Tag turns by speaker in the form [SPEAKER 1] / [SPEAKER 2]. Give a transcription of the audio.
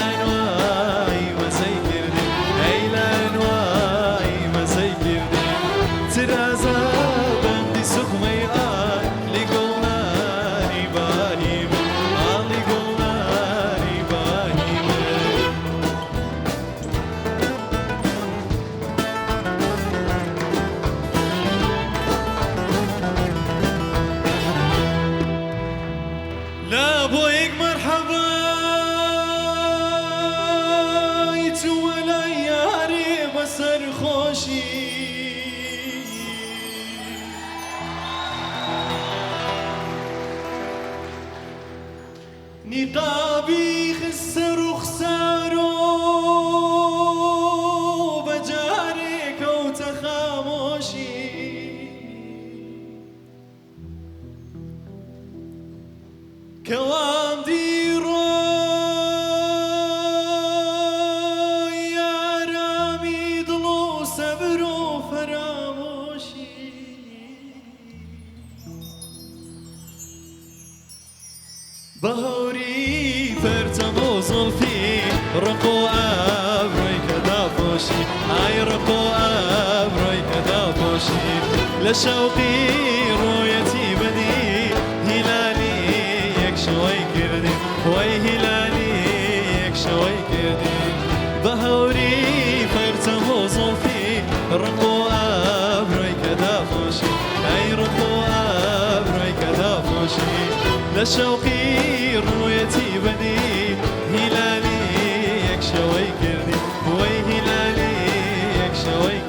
[SPEAKER 1] ئەنوای مەزەی کردی، ئەی لە ئەنوای مەزەی کردی. ترازا بەندی سوخمەی ئالی گوڵناری باهی من، ئالی گوڵناری باهی من. لە بۆیەک مەرحەبای چوومە لای یارێ بەسەر خۆشی. نیقابی خستە ڕوخسار و بە جارێ کەوتە خامۆشی. کەوام دی ڕۆی ئارامی دڵ و سەبر و فەرامۆشی. بە هەوری پەرچەم و زوڵفی ڕق و ئەبرۆی کە داپۆشی، ئای ڕق و ئەبرۆی کە داپۆشی. لە شەوقی ڕوویەتی بەدی هیلالی یەک شەوەی کردی، وەی هیلالی یەک شەوەی کردی. بە هەوری پەرچەم و زوڵفی ڕق و ئەبرۆی کە داپۆشی، ئەی ڕق و ئەبرۆی کە داپۆشی. لە شەوقی ڕوویەتی بەدی هیلالی یەک شەوەی کردی، وەی هیلالی یەک شەوەی.